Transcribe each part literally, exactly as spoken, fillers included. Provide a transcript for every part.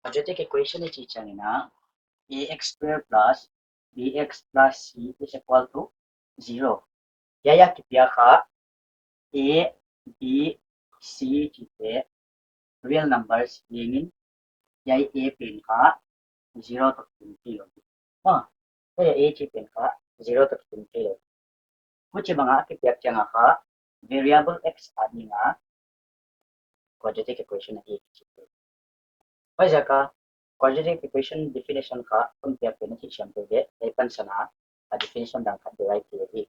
Quadratic equation i chih chiangin a, ax square plus bx plus c is equal to zero. Hiai a kipiak kha a, b, c chihte real numbers hi in, hiai a pen kha zero toh kitung theilou. Ah, hiai a chih pen kha zero toh kitung theilou. Huchibang a kipiak chiang a kha variable x a ding a quadratic equation ahi. Huaiziak a quadratic equation definition kha kon piak pen a chih chiang te de, ei pansan a, a definition dang khat derive te hi.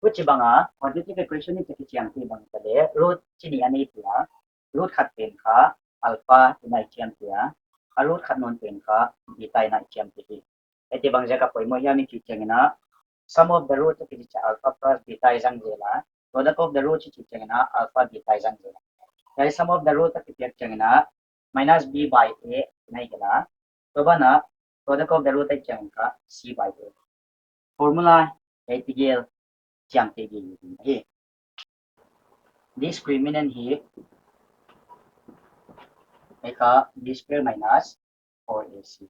Huchibang a quadratic equation i chih chiang te bang ta le, root chi nih a nei tia, root khat pen kha alpha in a i chiam tia, a root khat nawn pen kha beta in a i chiam te hi. Hiaite bang ziak a poimoh hiam i chih chiangin a, sum of the root i chih chiang alpha plus beta i zang zel a, product of the root i chih chiangin a alpha beta i zang zel a. Hiai sum of the root a kipiak chiangin a minus b by a in a i gen a. Tua ban a product of the root i chih chiangin kha c by a. Formula hiai tegel chiam te ding hi. Discriminant hi, hiai kha b square minus four a c.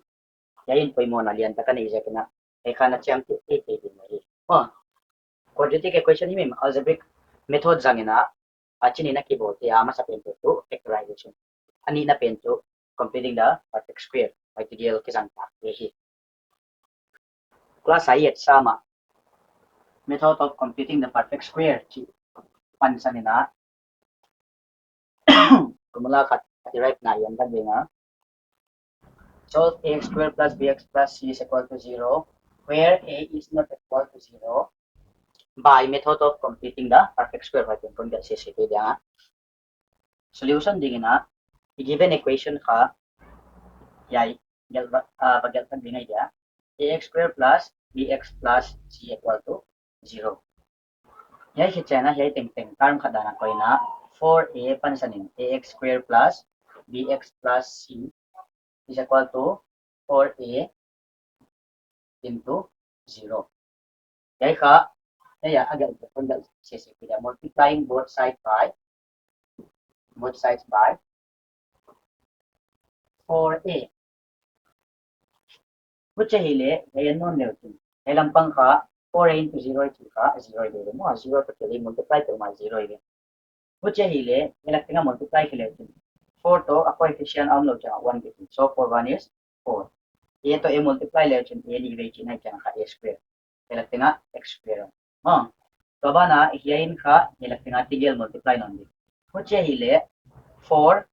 Hiai in poimohna lian tak a nei ziakin a, hiai kha na chiam te te te ding hi. Oh, quadratic equation hi mi algebraic method zangin a, a chi nih na kibawl te a, a masa pen tu factorization. A nihna pen tu computing the perfect square. Hiai tegel kizang ta hi. Class a i et sam a, method of computing the perfect square chih pansan in a, formula khat derive na i en ding a. Solve ax square plus bx plus c is equal to zero, where a is not equal to zero, by method of computing the perfect square. Huai pen kon gelh sese kei ding a. Solution dingin a, i given equation kha hiai gelh va, ah, va gelh tak ding ahi dia. Ax square plus bx plus c equal to zero. Hiai hi chiang a, hiai tengteng term khat dan a koih in a, four a pansan in ax square plus bx plus c is equal to four a into zero. Hiai kha, hiai a gelh, kon gelh sese kei dia, multiplying both sides by, both sides by four a. Huchi hileh, hiai en nawn leu chin, hiai lampang kha four a into zero i chih kha zero i ve leh maw, zero toh kile multiply peuhmah zero i ve. Huchi hileh, hiai lak teng a multiply khe leu chin, four toh a coefficient a omlou chiang a one ve chin. So four one is four. A toh a multiply leu chin, a nih ve chin, hiai chiang kha a square. Hiai lak teng a x square. Ha. Tua ban a hiai in kha hiai lak teng a tegel multiply nawn ding. Huchi hileh four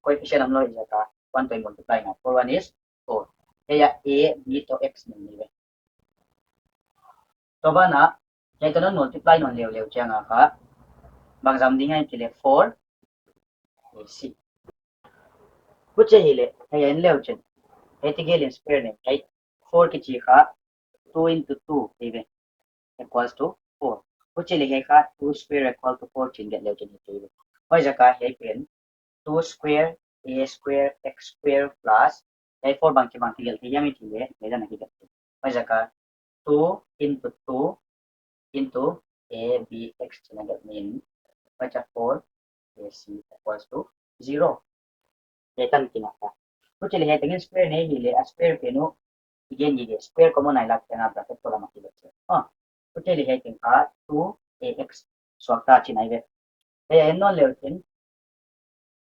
coefficient omlou ziak a one toh multiply na. Four one is four. Hiai a a, b toh x nawn ni ve. Tua ban a hiai toh non multiply nawn leuleu chiang a kha bang zang ding ahia chih leh four a c. Huchi hileh, hiai en leu chin, hiai tegel in square nei, hiai four kichi kha two into two hi ve, equals to four. Huchi leh hiai kha two square equal to four chih gelh leu chin hi ve. Huaiziak a hiai pen two square a square x square plus, hiai four bangchibang kigelh thei hiam i chih leh, hiai dan a kigelh thei. Huaiziak a two into two into a b x chih a gelh in, huaiziak a four a c equals to zero. Hiai tan kina kha. Huchi leh hiai tengin square nei hileh, a square pen uh i gen gige, square common a i lak chiang a bracket toh lam a kigelh sese. Ha. Huchi leh hiai teng kha two a x suak ta chih ahi ve. Hiai en nawn leu chin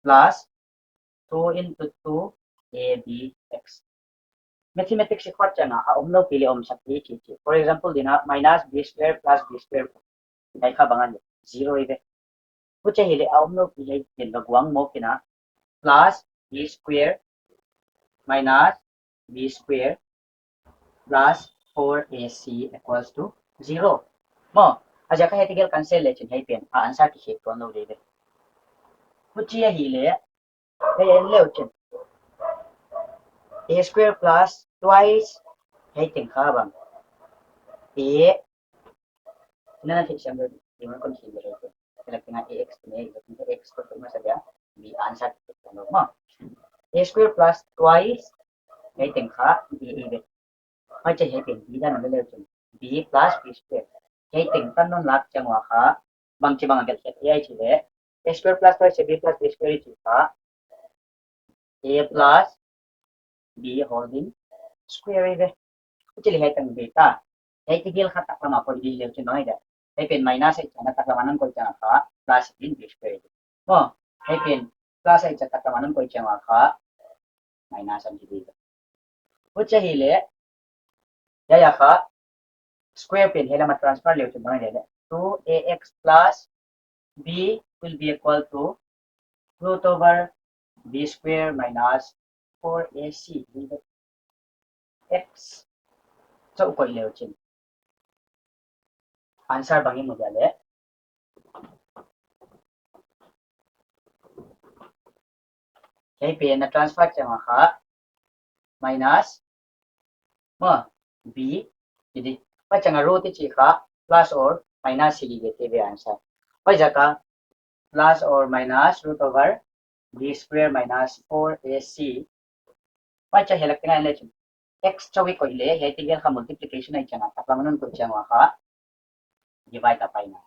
plus two into two a b x. Mathematics i khoh chiang a, a omlou pi leh omsak hi chih chih. For example dingin a, minus b square plus b square. Hiai kha bang ahia, zero i ve. Huchi hileh a omlou pi hiai pen va guang mawk in a, plus b square minus b square plus four a c equals to zero. Maw, a ziak a hiai tegel cancel leu chin hiai pen a answer kikhek tuan lou ding ve. Huchi hileh, hiai en leu chin, a square plus twice, hiai teng kha bang, a, na na thei siam lou ding, i man kon thei lou ding. Hiai lak teng a a x nei, hiai lak teng a x ko tu masa dia, b answer kikhek tuan lou maw. A square plus twice, hiai teng kha a i ve. Huchi hiai pen b dan a leu chin, b plus b square. Hiai teng tan non lak chiang ua kha bangchibang a gelh khe thei ahia chih leh, a square plus twice a b plus b square i chih kha a plus b whole being square ve. Huchi leh hiai tang ve ta. Hiai tegel kha taklam a koih di leu chin noi da. Hiai pen minus a i chiang a taklam a non koih chiang a kha plus in b square. Maw, hiai pen plus a i chiang a taklam a non koih chiang a kha minus a di. Huchi hileh, hiai a kha square pen hiai lam a transfer leu chin noi da. Two a x plus b will be equal to root over b square minus four a c. X chauh koih leu chin. Answer bang i mu dia leh. Hiai pen na transfer chiang a kha minus, maw, b, i di. Huai chiang a root i chih kha plus or minus hi di te ve answer. Huaiziak a plus or minus root over b square minus four a c. Huai chiang hiai lak teng a leh chin. X chauh i koih leh, hiai tegel kha multiplication a i chiang a taklam a non koih chiang a kha divide a pai na.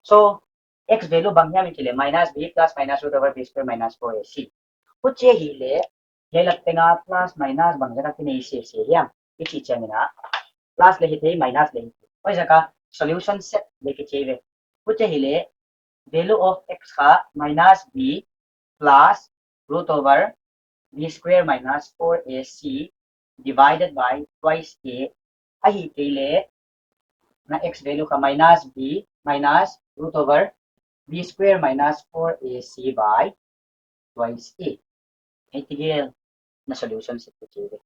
So, x value bang hiam i chih leh minus b plus minus root over b square minus four a c. Huchi hileh, hiai lak teng a plus minus bangziak a kinei sese hiam i chih chiang in a, plus leh hithei, minus leh hithei. Huaiziak a solution set leh kichi ve. Huchi hileh, value of x kha minus b plus root over b square minus four a c divided by twice a. Ahihkeileh, na x value kha minus b minus root over b square minus four a c by twice a. Hiai tegel na solution set kichi ve.